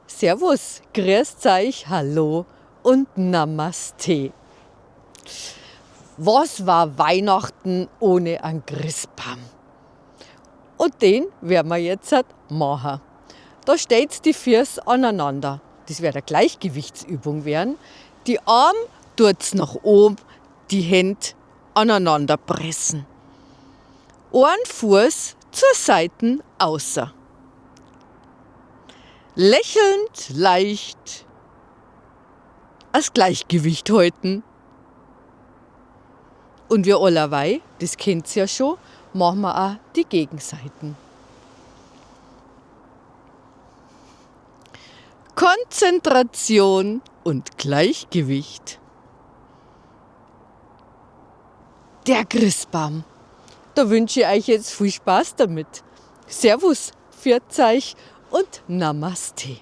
Servus, grüßt euch, hallo und Namaste. Was war Weihnachten ohne einen Christbaum? Und den werden wir jetzt halt machen. Da steht die Füße aneinander. Das wird eine Gleichgewichtsübung werden. Die Arme tut's nach oben, die Hände aneinander pressen. Ein Fuß zur Seiten außer. Lächelnd leicht als Gleichgewicht halten. Und wir allerweil, das kennt's ja schon, machen wir auch die Gegenseiten. Konzentration und Gleichgewicht. Der Christbaum. Da wünsche ich euch jetzt viel Spaß damit. Servus, pfiat euch und Namaste.